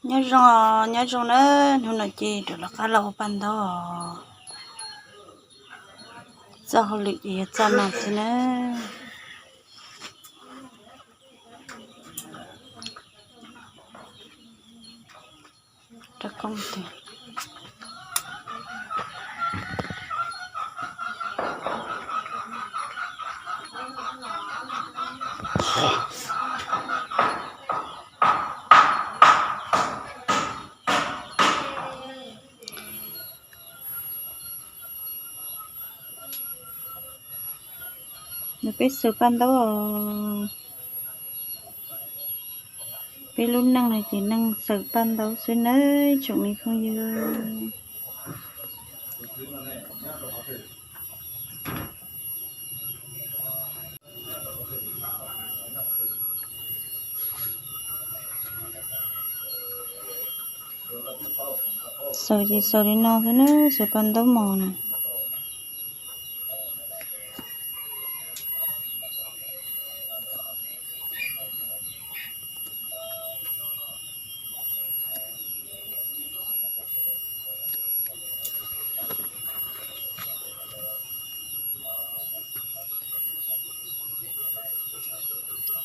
Nyob zoo, nyob zoo na, hnub no ces rov lawv qab los ua paj ntaub os. Txoj hauj lwm ces yog txoj no xwb na. Nws peb xaws paj ntaub os. Peb lub neej no ces neej xaws paj ntaub xwb nawb tsoom me phooj ywg. Xaws ces xaws li no xwb na, xaws paj ntaub mos na.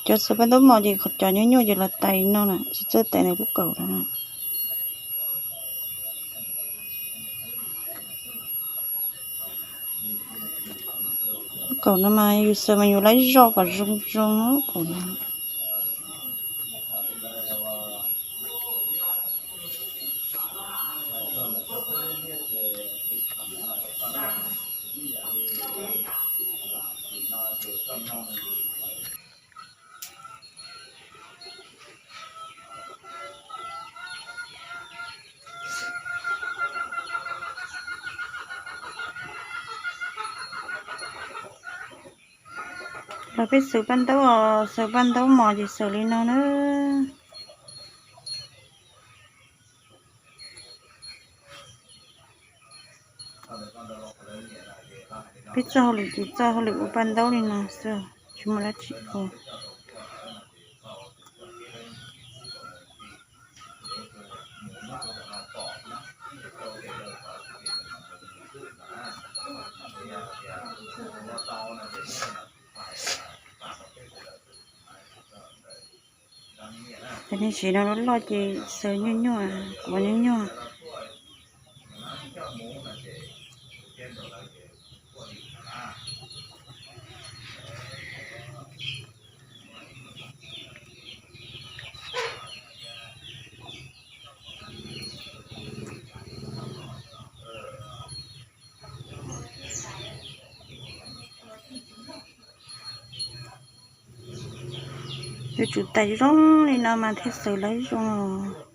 Cov xaws paj ntaub mos ces cov nyuaj nyuaj ces los tais no na, tsis txawj tais ntawm lub kaum no na. Lub kaum no mas yus xaws mas yus laib zoj kom zoo zoo lub kaum no. Los peb xaws paj ntaub, xaws paj ntaub mos ces xaws li no na. Peb txoj hauj lwm ces txoj hauj lwm ua paj ntaub li no xwb, tsis muaj dab tsi ua. Cov niag siv no loj loj ces xaws nyuaj nyuaj, quav nyuaj nyuaj. Yuav tsum tais zoo li no mas thiaj xaws laib zoo os.